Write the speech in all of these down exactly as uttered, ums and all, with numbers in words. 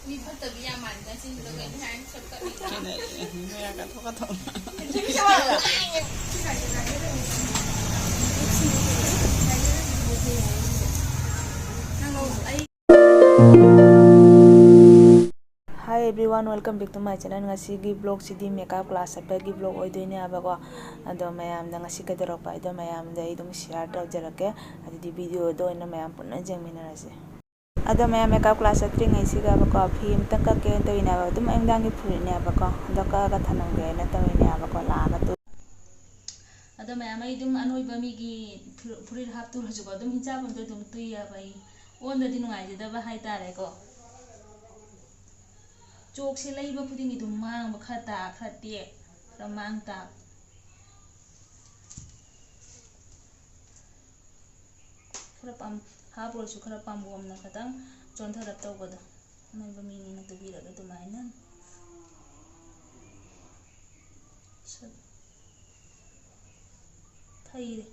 ꯃꯤ ꯐꯠꯇꯕꯤ ꯌꯥꯝ ꯃꯥꯟꯗ ꯁꯤꯡꯗꯣ ꯀꯩꯅꯣ ꯍꯥꯏꯅ ꯁꯛꯀꯠꯂꯤꯗꯣ? ꯃꯌꯥ ꯀꯥꯊꯣꯛ ꯀꯥꯊꯣꯛ꯫ Hi everyone, welcome back to my channel. ꯉꯁꯤꯒꯤ vlogꯁꯤꯗꯤ makeup class ꯆꯠꯄꯒꯤ vlog ꯑꯣꯏꯗꯣꯏꯅꯦꯕꯀꯣ꯫ ꯑꯗꯣ ꯃꯌꯥꯝꯗ ꯉꯁꯤ ꯀꯩꯗꯧꯔꯛꯄ ꯍꯥꯏꯗꯣ ꯃꯌꯥꯝꯗ ꯑꯩ ꯑꯗꯨꯝ share ꯇꯧꯖꯔꯛꯀꯦ꯫ ꯑꯗꯨꯗꯤ videoꯗ ꯑꯣꯏꯅ ꯃꯌꯥꯝ ꯄꯨꯟꯅ ꯌꯦꯡꯃꯤꯟꯅꯔꯁꯦ꯫ ꯑꯗꯣ ꯃꯌꯥꯝ makeup class ꯆꯠꯇ꯭ꯔꯤꯉꯩꯁꯤꯗꯕꯀꯣ ꯐꯤ ꯑꯃꯇꯪ ꯀꯛꯀꯦꯅ ꯇꯧꯔꯤꯅꯦꯕ꯫ ꯑꯗꯨꯝ ꯑꯌꯨꯛ ꯅꯨꯡꯗꯥꯡꯒꯤ ꯐꯨꯔꯤꯠꯅꯦꯕꯀꯣ꯫ ꯑꯗꯣ ꯀꯛꯑꯒ ꯊꯅꯝꯒꯦꯅ ꯇꯧꯔꯤꯅꯦꯕꯀꯣ꯫ ꯂꯥꯛꯑꯒ ꯇꯨ ꯑꯗꯣ ꯃꯌꯥꯝ ꯑꯩ ꯑꯗꯨꯝ ꯑꯅꯣꯏꯕ ꯃꯤꯒꯤ ꯐꯨ-, ꯐꯨꯔꯤꯠ ꯍꯥꯞꯇꯨꯔꯁꯨꯀꯣ ꯑꯗꯨꯝ ꯍꯤꯟꯖꯥꯞ ꯑꯝꯗ ꯑꯗꯨꯝ ꯇꯨꯏꯌꯦꯕ ꯑꯩ꯫ ꯑꯣꯟꯗꯗꯤ ꯅꯨꯡꯉꯥꯏꯖꯗꯕ ꯍꯥꯏꯇꯥꯔꯦꯀꯣ꯫ ꯆꯣꯛꯁꯦ ꯂꯩꯕ ꯈꯨꯗꯤꯡꯒꯤ ꯑꯗꯨꯝ ꯃꯥꯡꯕ, ꯈꯔ ꯇꯥ ꯈꯔ ꯇꯦꯛ ꯈꯔ ꯃꯥꯡ ꯇꯥ꯫ ꯈꯔ ꯄꯥꯝ-, ꯍꯥꯞꯄ ꯑꯣꯏꯔꯁꯨ ꯈꯔ ꯄꯥꯝꯕꯣꯝꯅ ꯈꯇꯪ ꯆꯣꯟꯊꯔꯞ ꯇꯧꯕꯗꯣ꯫ ꯑꯅꯣꯏꯕ ꯃꯤꯅꯤꯅ ꯇꯨꯕꯤꯔꯒꯦ ꯑꯗꯨꯃꯥꯏꯅ꯫ ꯁꯠ꯫ ꯊꯩꯔꯦ꯫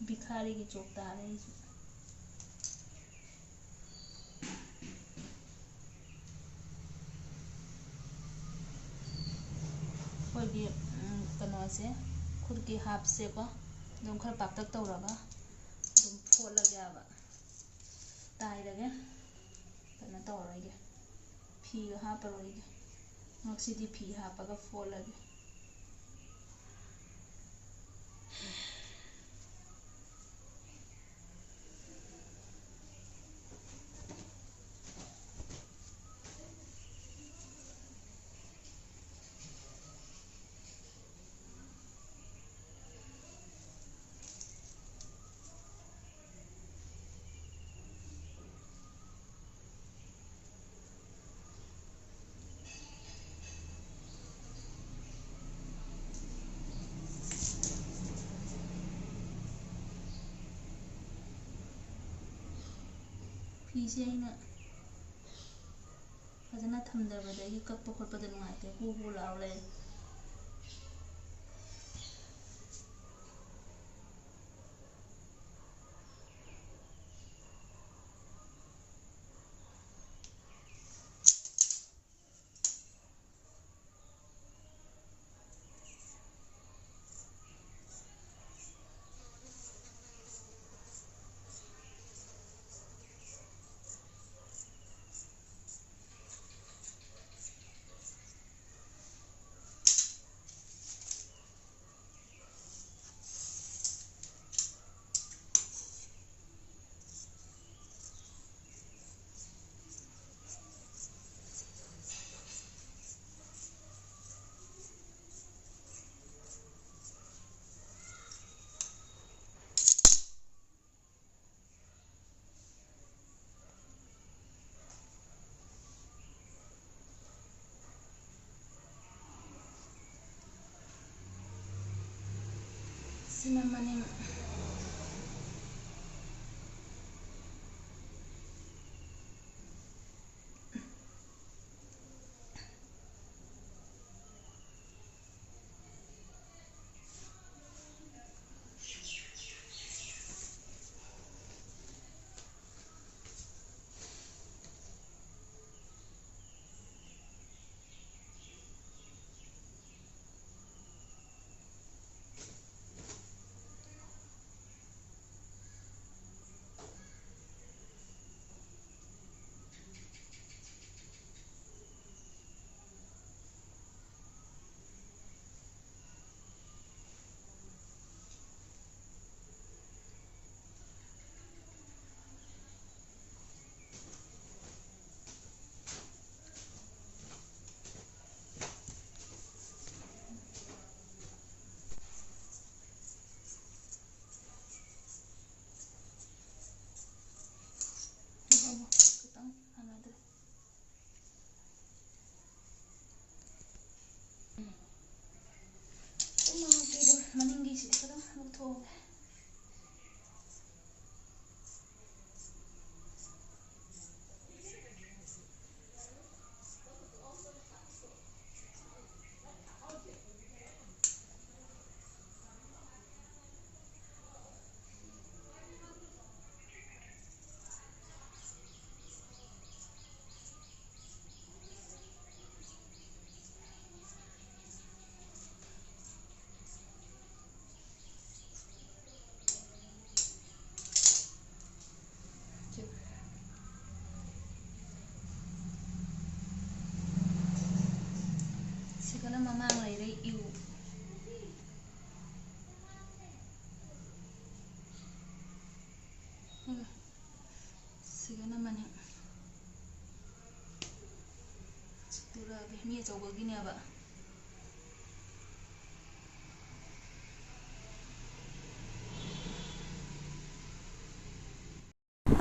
ꯚꯤꯈꯥꯔꯤꯒꯤ ꯆꯣꯛ ꯇꯥꯔꯦ ꯑꯩꯁꯨ꯫ ꯑꯩꯈꯣꯏꯒꯤ, ꯎꯝ, ꯀꯩꯅꯣꯁꯦ, ꯈꯨꯠꯀꯤ ꯍꯥꯞꯁꯦꯀꯣ, ꯑꯗꯨꯝ ꯈꯔ ꯄꯥꯛꯇꯛ ꯇꯧꯔꯒ ꯑꯗꯨꯝ ꯐꯣꯠꯂꯒꯦꯕ꯫ ꯇꯥꯏꯔꯒꯦ꯫ ꯀꯩꯅꯣ ꯇꯧꯔꯔꯣꯏꯒꯦ꯫ ꯐꯤꯒ ꯍꯥꯞꯄꯔꯣꯏꯒꯦ꯫ ꯉꯛꯁꯤꯗꯤ ꯐꯤ ꯍꯥꯞꯄꯒ ꯐꯣꯠꯂꯒꯦ꯫ ꯐꯤꯁꯦ ꯑꯩꯅ ꯐꯖꯅ ꯊꯝꯗꯕꯗꯒꯤ ꯀꯛꯄ ꯈꯣꯠꯄꯗ ꯅꯨꯡꯉꯥꯏꯇꯦ, ꯍꯨ ꯍꯨ ꯂꯥꯎ ꯂꯩ꯫ ꯁꯤꯅ ꯃꯅꯤꯡ꯫ ꯈꯤꯇꯪ ꯃꯥꯟꯅꯗ꯭ꯔꯦ꯫ ꯎꯝ꯫ ꯃꯅꯤꯡꯒꯤꯁꯤꯗꯤ ꯈꯤꯇꯪ ꯂꯧꯊꯣꯛꯑꯒꯦ꯫ ꯃꯤ ꯑꯆꯧꯕꯒꯤꯅꯦꯕ꯫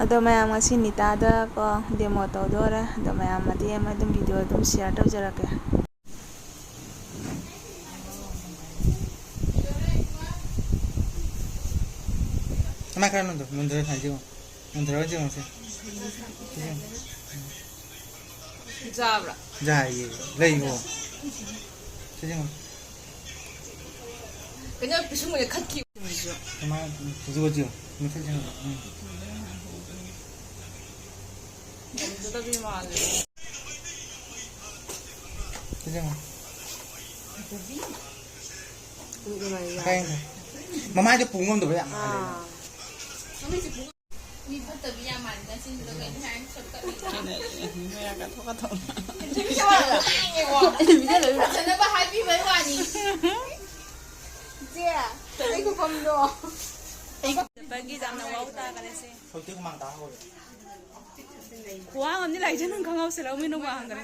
ꯑꯗꯣ ꯃꯌꯥꯝ, ꯉꯁꯤ ꯅꯤꯇꯥꯗ ꯀꯣ ꯗꯦꯃꯣ ꯇꯧꯗꯣꯔꯦ꯫ ꯑꯗꯣ ꯃꯌꯥꯝ ꯃꯇꯦꯛ ꯑꯃ ꯑꯗꯨꯝ ꯚꯤꯗꯤꯑꯣ ꯑꯗꯨꯝ ꯁꯤꯌꯔ ꯇꯧꯖꯔꯛꯀꯦ꯫ ꯀꯃꯥꯏ ꯈꯔ ꯅꯣꯟꯊꯔꯣ? ꯅꯣꯟꯊꯔꯣ ꯁꯨꯃꯥꯏꯅ ꯌꯦꯡꯉꯣ꯫ ꯅꯣꯟꯊꯔꯒ ꯌꯦꯡꯉꯣꯁꯦ꯫ ꯌꯥꯕ꯭ꯔꯥ? ꯌꯥꯏꯌꯦ꯫ ꯂꯩꯉꯣ꯫ ꯁꯤ ꯌꯦꯡꯉꯣ꯫ ꯀꯩꯅꯣ ꯄꯤꯁꯨꯝꯒ ꯈꯠꯈꯤꯕꯁꯤꯁꯨ꯫ ꯀꯃꯥꯏꯅ ꯐꯖꯕꯁꯨ ꯃꯁꯛ ꯌꯦꯡꯉꯣ꯫ ꯎꯝ꯫ ꯐꯖꯗꯕꯤ ꯃꯥꯜꯂꯦ꯫ ꯁꯤ ꯌꯦꯡꯉꯣ꯫ ꯀꯥꯏ ꯌꯦꯡꯉꯣ꯫ ꯃꯃꯥꯏꯗꯣ ꯄꯨ ꯉꯝꯗꯕ ꯌꯥꯝ ꯃꯥꯜꯂꯦ꯫ ꯑꯥ꯫ ꯃꯤ ꯐꯠꯇꯕꯤ ꯌꯥꯝ ꯃꯥꯜꯂꯤ ꯅꯆꯤꯟꯗꯨꯗ ꯀꯩꯅꯣ ꯍꯥꯏ ꯁꯛꯇꯠꯂꯤꯗꯣ? ꯃꯌꯥ ꯀꯥꯊꯣꯛ ꯀꯥꯊꯣꯛ꯫ ꯐꯖꯅꯕ ꯍꯥꯏꯕꯤꯕꯩ ꯋꯥꯅꯤ꯫ ꯏꯆꯦ, ꯑꯩ ꯈꯨꯐꯝꯗꯣ꯫ ꯆꯠꯄꯒꯤ ꯌꯥꯝꯅ ꯋꯥꯎ ꯇꯥꯈꯔꯦꯁꯦ꯫ ꯍꯧꯖꯤꯛꯇꯤ ꯍꯨꯃꯥꯡ ꯇꯥ ꯍꯧꯔꯦ꯫ ꯈꯨꯋꯥꯡ ꯑꯃꯗꯤ ꯂꯥꯏꯖ ꯅꯪ ꯈꯪꯍꯧꯁꯤꯜꯂꯛꯎ, ꯃꯤꯅ ꯋꯥꯡꯈ꯭ꯔꯦ꯫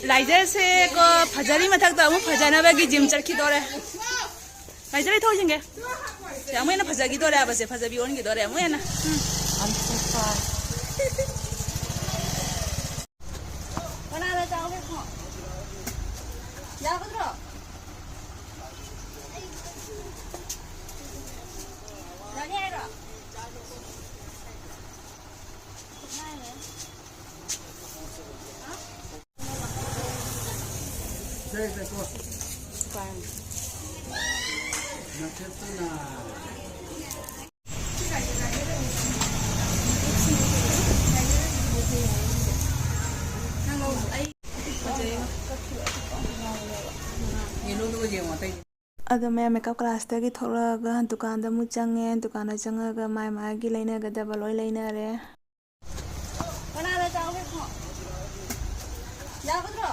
ꯂꯥꯏꯖꯁꯦ ꯀꯣ ꯐꯖꯔꯤ ꯃꯊꯛꯇ ꯑꯃꯨꯛ ꯐꯖꯅꯕꯒꯤ ꯖꯤꯝ ꯆꯠꯈꯤꯗꯣꯔꯦ꯫ ꯂꯥꯏꯖ ꯂꯩꯊꯣꯛꯁꯤꯡꯒꯦ꯫ ꯁꯦ ꯑꯃꯨꯛ ꯍꯦꯟꯅ ꯐꯖꯈꯤꯗꯣꯔꯦ ꯍꯥꯏꯕꯁꯦ, ꯐꯖꯕꯤ ꯑꯣꯟꯈꯤꯗꯣꯔꯦ ꯑꯃꯨꯛ ꯍꯦꯟꯅ꯫ ꯎꯝ꯫ ꯀꯅꯥꯅ ꯆꯥꯎꯒꯦ ꯈꯣ? ꯌꯥꯒꯗ꯭ꯔꯣ? ꯌꯥꯅꯤ ꯍꯥꯏꯔꯣ? ꯑꯗꯣ ꯃꯌꯥꯝ ꯃꯦꯀꯞ ꯀ꯭ꯂꯥꯁꯇꯒꯤ ꯊꯣꯛꯂꯛꯑꯒ ꯗꯨꯀꯥꯟꯗ ꯑꯃꯨꯛ ꯆꯪꯉꯦ꯫ ꯗꯨꯀꯥꯟꯗ ꯆꯪꯉꯒ ꯃꯥꯏ ꯃꯥꯒꯤ ꯂꯩꯅꯒꯗꯕ ꯂꯣꯏ ꯂꯩꯅꯔꯦ꯫ ꯀꯅꯥꯅ ꯆꯥꯎꯒꯦ ꯈꯣ? ꯌꯥꯒꯗ꯭ꯔꯣ?